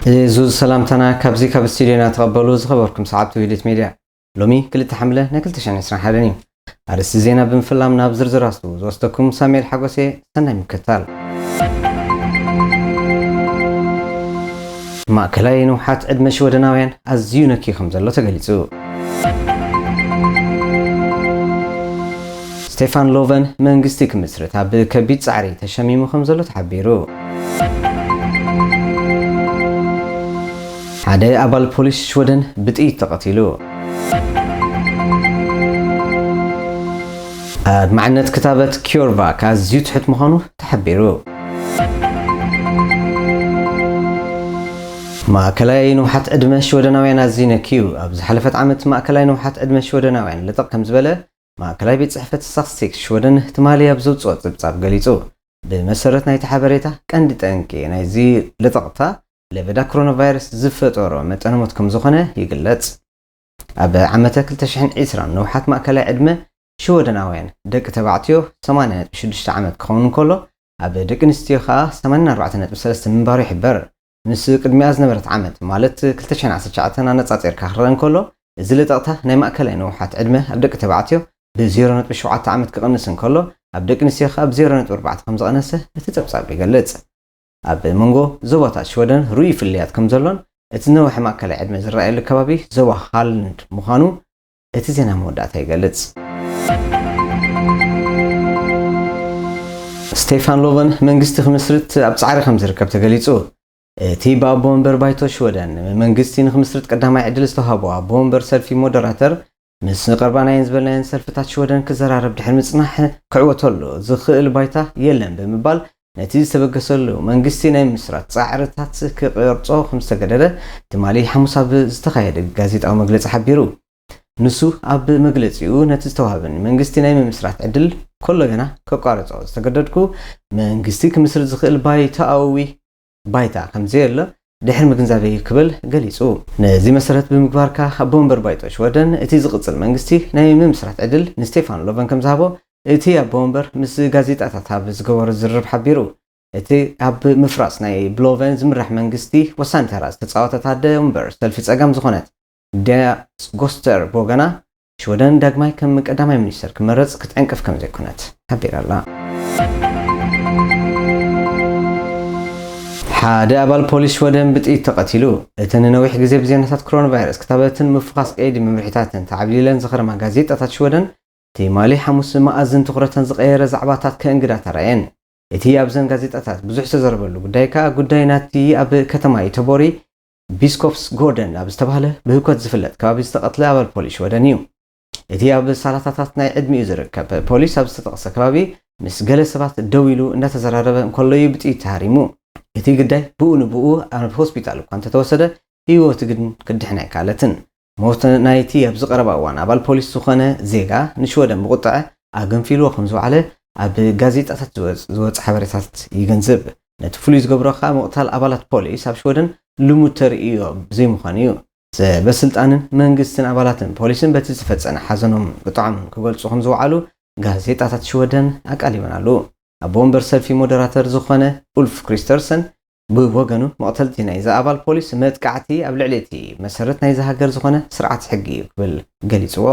እዙ ሰላምታና ካብዚ ካብ ስቱዲዮና ተቐበሉ። ዝኸበርኩም ሰዓብቲ ዊሊት ሜድያ፣ ሎሚ ክልተ ሓምለ ናይ ክልተ ሽሕን ዕስራን ሓደን እዩ። ኣርእስቲ ዜና ብምፍላም ናብ ዝርዝር ኣስቱ ዝወስደኩም ሳሙኤል ሓጎሴ። ሰናይ ምክታል። ማእከላይ ንውሓት ዕድመ ሽወደናውያን ኣዝዩ ነኪ ከም ዘሎ ተገሊጹ። ስቴፋን ሎቨን መንግስቲ ክምስርት ኣብ ከቢድ ጻዕሪ ተሸሚሙ ከም ዘሎ ተሓቢሩ። ሓደ ኣባል ፖሊስ ሽወደን ብጥይት ተቐቲሉ። ኣድማዕነት ክታበት ኪዮርቫክ ኣዝዩ ትሑት ምዃኑ ተሓቢሩ። ማእከላይ ንውሓት ዕድመ ሽወደናውያን ኣዝዩ ነኪዩ። ኣብ ዝሓለፈት ዓመት ማእከላይ ንውሓት ዕድመ ሽወደናውያን ልጥቕ ከም ዝበለ ማእከላይ ቤት ጽሕፈት ስታትስቲክስ ሽወደን ትማሊ ኣብ ዘውጽኦ ጽብጻብ ገሊጹ። ብመሰረት ናይቲ ሓበሬታ፣ ቀንዲ ጠንቂ ናይዚ ልጥቕታ ለበዳ ኮሮናቫይረስ ዝፈጠሮ መጠነ ሞት ከም ዝኾነ ይግለጽ። ኣብ ዓመተ ክልተ ሽሕን ዕስራን ንውሓት ማእከላይ ዕድመ ሽወደናውያን ደቂ ተባዕትዮ ሰማንያ ነጥቢ ሽዱሽተ ዓመት ክኸውን እንከሎ፣ ኣብ ደቂ ኣንስትዮ ከኣ ሰማንያን ኣርባዕተን ነጥቢ ሰለስተ ምንባሩ ይሕበር። ምስ ቅድሚኣ ዝነበረት ዓመት፣ ማለት ክልተ ሽሕን ዓሰርተ ትሽዓተን ኣነጻጺርካ ክረአ እንከሎ፣ እዚ ልጥቕታ ናይ ማእከላይ ንውሓት ዕድመ ኣብ ደቂ ተባዕትዮ ብዜሮ ነጥቢ ሸውዓተ ዓመት ክቕንስ እንከሎ፣ ኣብ ደቂ ኣንስትዮ ከኣ ብዜሮ ነጥቢ ኣርባዕተ ከም ዝቐነሰ እቲ ጸብጻብ ይገልጽ። ኣብ መንጎ ዞባታት ሽወደን ርኡይ ፍልልያት ከም ዘሎን እቲ ዝነውሐ ማእከላይ ዕድመ ዝረኣየሉ ከባቢ ዞባ ሃልንድ ምዃኑ እቲ ዜና መወዳእታ ይገልጽ። ስቴፋን ሎቨን መንግስቲ ክምስርት ኣብ ጻዕሪ ከም ዝርከብ ተገሊጹ። እቲ ብኣቦ ወንበር ባይቶ ሽወደን መንግስቲ ንክምስርት ቀዳማይ ዕድል ዝተዋህቦ ኣቦ ወንበር ሰልፊ ሞደራተር፣ ምስ ቀርባናየን ዝበልናየን ሰልፍታት ሽወደን ክዘራረብ ድሕሪ ምጽናሕ፣ ክዕወተሉ ዝኽእል ባይታ የለን ብምባል፣ ነቲ ዝተበገሰሉ መንግስቲ ናይ ምስራት ጻዕርታት ክቐርጾ ከም ዝተገደደ ትማሊ ሓሙስ ኣብ ዝተኻየደ ጋዜጣዊ መግለጺ ሓቢሩ። ንሱ ኣብ መግለጺኡ፣ ነቲ ዝተዋህበኒ መንግስቲ ናይ ምምስራት ዕድል ከሎ ገና ከቋርጾ ዝተገደድኩ፣ መንግስቲ ክምስርት ዝኽእል ባይታኣዊ ባይታ ከም ዘየሎ ድሕሪ ምግንዛበይ ክብል ገሊጹ። ነዚ መሰረት ብምግባር ከኣ ኣቦ ወንበር ባይቶ ሽወደን፣ እቲ ዝቕጽል መንግስቲ ናይ ምምስራት ዕድል ንስቴፋን ሎቨን ከም ዝሃቦ እቲ ኣቦ ወንበር ምስ ጋዜጣታት ኣብ ዝገበሮ ዝርርብ ሓቢሩ። እቲ ኣብ ምፍራስ ናይ ብሎቨን ዝምራሕ መንግስቲ ወሳኒ ተራ ዝተጻወተት ኣደ ወንበር ሰልፊ ጸጋም ዝኾነት ዲያስ ጎስተር ቦገና፣ ሽወደን ዳግማይ ከም ቀዳማይ ሚኒስተር ክመረጽ ክትዕንቅፍ ከም ዘይኮነት ሓቢራ ኣላ። ሓደ ኣባል ፖሊስ ሽወደን ብጥይት ተቐቲሉ። እቲ ንነዊሕ ግዜ ብዜናታት ኮሮናቫይረስ ክታበትን ምፍኻስ ቀይዲ መምርሒታትን ተዓብሊለን ዝኸረማ ጋዜጣታት ሽወደን፣ ትማሊ ሓሙስ መኣዝን ትኹረተን ዝቐየረ ዛዕባታት ከእንግዳ ተራእየን። እቲ ኣብዘን ጋዜጣታት ብዙሕ ዝተዘረበሉ ጉዳይ ከኣ፣ ጉዳይ ናቲ ኣብ ከተማ ዮተቦሪ ቢስኮፕስ ጎርደን ኣብ ዝተባህለ ብህውከት ዝፍለጥ ከባቢ ዝተቐትለ ኣባል ፖሊስ ሽወደን እዩ። እቲ ኣብ ሰላሳታት ናይ ዕድሚኡ ዝርከብ ፖሊስ ኣብ ዝተጠቕሰ ከባቢ ምስ ገለ ሰባት ደው ኢሉ እንዳተዘራረበ እንከሎ እዩ ብጥይት ተሃሪሙ። እቲ ግዳይ ብኡ ንብኡ ኣብ ሆስፒታል እኳ እንተተወሰደ፣ ህይወቱ ግን ክድሕን ኣይከኣለትን። ሞት ናይቲ ኣብዚ ቀረባ እዋን ኣባል ፖሊስ ዝኾነ ዜጋ ንሽወደን ብቁጥዐ ኣገንፊልዎ ከም ዝወዓለ ኣብ ጋዜጣታት ዝወጽ-፣ ዝወጽእ ሓበሬታት ይገንዝብ። ነቲ ፍሉይ ዝገብሮ ከኣ፣ ምቕታል ኣባላት ፖሊስ ኣብ ሽወደን ልሙድ ተርእዮ ዘይምዃኑ እዩ። ሰበ ስልጣንን መንግስትን ኣባላትን ፖሊስን በቲ ዝተፈጸመ ሓዘኖም ቁጥዖምን ክገልጹ ከም ዝወዓሉ ጋዜጣታት ሽወደን ኣቃሊበን ኣለዉ። ኣቦ ወንበር ሰልፊ ሞደራተር ዝኾነ ኡልፍ ክሪስተርሰን ብወገኑ፣ መቕተልቲ ናይዚ ኣባል ፖሊስ መጥቃዕቲ ኣብ ልዕሊ እቲ መሰረት ናይዚ ሃገር ዝኾነ ስርዓት ሕጊ እዩ ክብል ገሊጽዎ።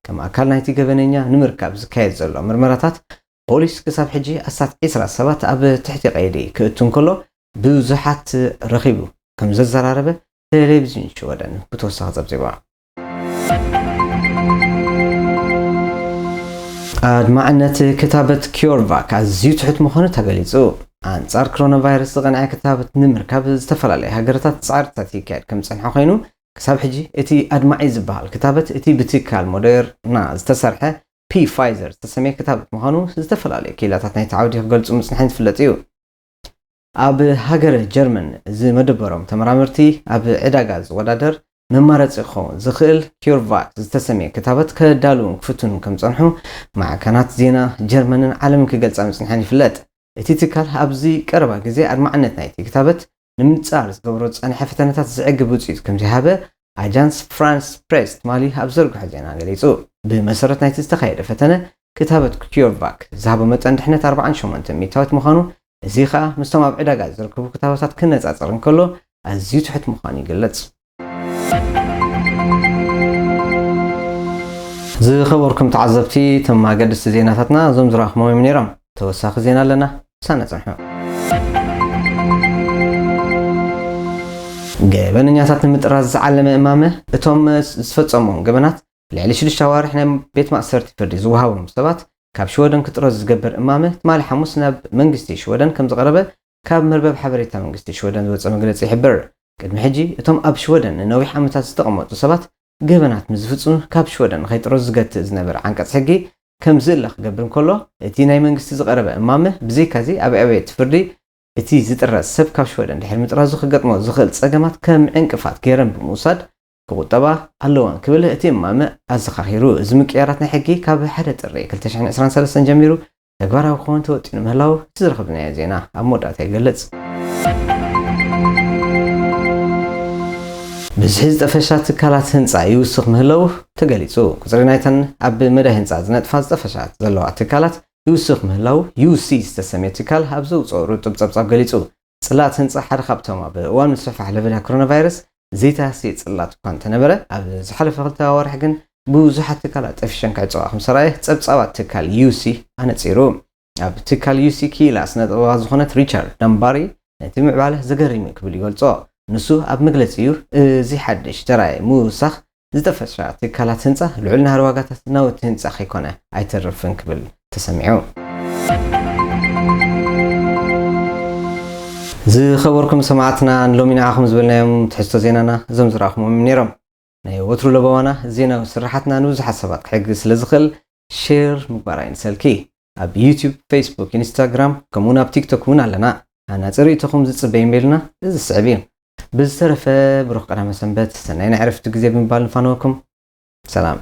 ከም ኣካል ናይቲ ገበነኛ ንምርካብ ዝካየድ ዘሎ ምርመራታት፣ ፖሊስ ክሳብ ሕጂ ኣስታት ዕስራ ሰባት ኣብ ትሕቲ ቀይዲ ክእቱ እንከሎ፣ ብዙሓት ረኺቡ ከም ዘዘራረበ ቴሌቪዥን ሽወደን ብተወሳኺ ጸብጺባ። ኣድማዕነት ክታበት ኪዮርቫክ ኣዝዩ ትሑት ምዃኑ ተገሊጹ። ኣንጻር ኮሮና ቫይረስ ዝቐንዐ ክታበት ንምርካብ ዝተፈላለያ ሃገርታት ጻዕርታት ይካየድ ከም ዝጸንሐ ኮይኑ፣ ክሳብ ሕጂ እቲ ኣድማዒ ዝበሃል ክታበት፣ እቲ ብትካል ሞደርና ዝተሰርሐ ፒ ፋይዘር ዝተሰምየ ክታበት ምዃኑ ዝተፈላለዩ ክኢላታት ናይቲ ዓውዲ ክገልጹ ምጽንሐን ዝፍለጥ እዩ። ኣብ ሃገረ ጀርመን ዝመደበሮም ተመራመርቲ፣ ኣብ ዕዳጋ ዝወዳደር መማረፂ ክኸውን ዝኽእል ኪዮርቫክ ዝተሰምየ ክታበት ከዳልውን ክፍትኑን ከም ዝጸንሑ ማዕከናት ዜና ጀርመንን ዓለምን ክገልጻ ምጽንሐን ይፍለጥ። እቲ ትካል ኣብዚ ቀረባ ግዜ ኣድማዕነት ናይቲ ክታበት ንምንጻር ዝገብሮ ዝጸንሐ ፈተነታት ዘዕግብ ውጽኢት ከም ዝሃበ ኣጃንስ ፍራንስ ፕሬስ ትማሊ ኣብ ዘርግሖ ዜና ገሊጹ። ብመሰረት ናይቲ ዝተኻየደ ፈተነ፣ ክታበት ኪዮርቫክ ዝሃቦ መጠን ድሕነት ኣርባዓን ሸሞንተን ሚእታዊት ምዃኑ፣ እዚ ኸኣ ምስቶም ኣብ ዕዳጋ ዝርከቡ ክታበታት ክነጻጸር እንከሎ፣ ኣዝዩ ትሑት ምዃኑ ይግለጽ። ዝኸበርኩም ተዓዘብቲ፣ እቶም ኣገደስቲ ዜናታትና እዞም ዝረኣኹሞም እዮም ነይሮም። ተወሳኺ ዜና ኣለና፣ ምሳና ጽንሑ። ገበነኛታት ንምጥራዝ ዝዓለመ እማመ፣ እቶም ዝፈጸምዎም ገበናት ልዕሊ ሽዱሽተ ኣዋርሕ ናይ ቤት ማእሰርቲ ፍርዲ ዝወሃቦም ሰባት ካብ ሽወደን ክጥረዙ ዝገብር እማመ ትማሊ ሓሙስ ናብ መንግስቲ ሽወደን ከም ዝቐረበ ካብ መርበብ ሓበሬታ መንግስቲ ሽወደን ዝወጸ መግለጺ ይሕብር። ቅድሚ ሕጂ እቶም ኣብ ሽወደን ንነዊሕ ዓመታት ዝተቐመጡ ሰባት ገበናት ምስ ዝፍጽሙ ካብ ሽወደን ንኸይጥረዙ ዝገትእ ዝነበረ ዓንቀጽ ሕጊ ከም ዝእለ ክገብር እንከሎ፣ እቲ ናይ መንግስቲ ዝቐረበ እማመ ብዘይካዚ ኣብ ኣብያተ ፍርዲ እቲ ዝጥረዝ ሰብ ካብ ሽወደን ድሕሪ ምጥራዙ ክገጥሞ ዝኽእል ጸገማት ከም ዕንቅፋት ገይረን ብምውሳድ ክቑጠባ ኣለወን ክብል እቲ እማመ ኣዘኻኺሩ። እዚ ምቅያራት ናይ ሕጊ ካብ ሓደ ጥሪ ክልተ ሽሕን ዕስራን ሰለስተን ጀሚሩ ተግባራዊ ክኸውን ተወጢኑ ምህላው እቲ ዝረኸብናዮ ዜና ኣብ መወዳእታ ይገልጽ። ብዝሒ ዝጠፈሻ ትካላት ህንጻ ይውስኽ ምህላው ተገሊጹ። ቁጽሪ ናይተን ኣብ መዳይ ህንጻ ዝነጥፋ ዝጠፈሻ ዘለዋ ትካላት ይውስኽ ምህላው ዩሲ ዝተሰምየ ትካል ኣብ ዘውጽኦ ርጡብ ጸብጻብ ገሊጹ። ጽላት ህንጻ ሓደ ካብቶም ኣብ እዋን ምስፍሕፋሕ ለበዳ ኮሮና ቫይረስ ዘይተሃስየ ጽላት እኳ እንተነበረ፣ ኣብ ዝሓለፈ ክልተ ኣዋርሕ ግን ብዙሓት ትካላት ጠፊሸን ክዕጸዋ ከም ዝተራእየ ጸብጻባት ትካል ዩሲ ኣነጺሩ። ኣብ ትካል ዩሲ ክኢላ ስነ ጥበባዊ ዝኾነት ሪቻርድ ዳምባሪ ነቲ ምዕባለ ዘገርም እዩ ክብል ይገልጾ። ንሱ ኣብ መግለጺኡ፣ እዚ ሓድሽ ተራእየ ምውሳኽ ዝጠፈሻ ትካላት ህንጻ ልዑል ናህሪ ዋጋታት ናውቲ ህንጻ ከይኮነ ኣይተርፍን ክብል ተሰሚዑ። ዝኸበርኩም ሰማዕትና፣ ንሎሚ ንዓኹም ዝበልናዮም ትሕዝቶ ዜናና እዞም ዝረኣኹሞም ነይሮም። ናይ ወትሩ ለበዋና ዜናዊ ስራሓትና ንብዙሓት ሰባት ክሕግዝ ስለ ዝኽእል ሼር ምግባር ኣይንሰልኪ። ኣብ ዩቲዩብ፣ ፌስቡክ፣ ኢንስታግራም ከምኡውን ኣብ ቲክቶክ እውን ኣለና። ኣናጺ ርእይቶኹም ዝጽበይ እሜልና እዚ ዝስዕብ እዩ። ብዝተረፈ ብሩኽ ቀዳመ ሰንበት፣ ሰናይ ናይ ዕረፍቲ ግዜ ብምባል ንፋነወኩም። ሰላም።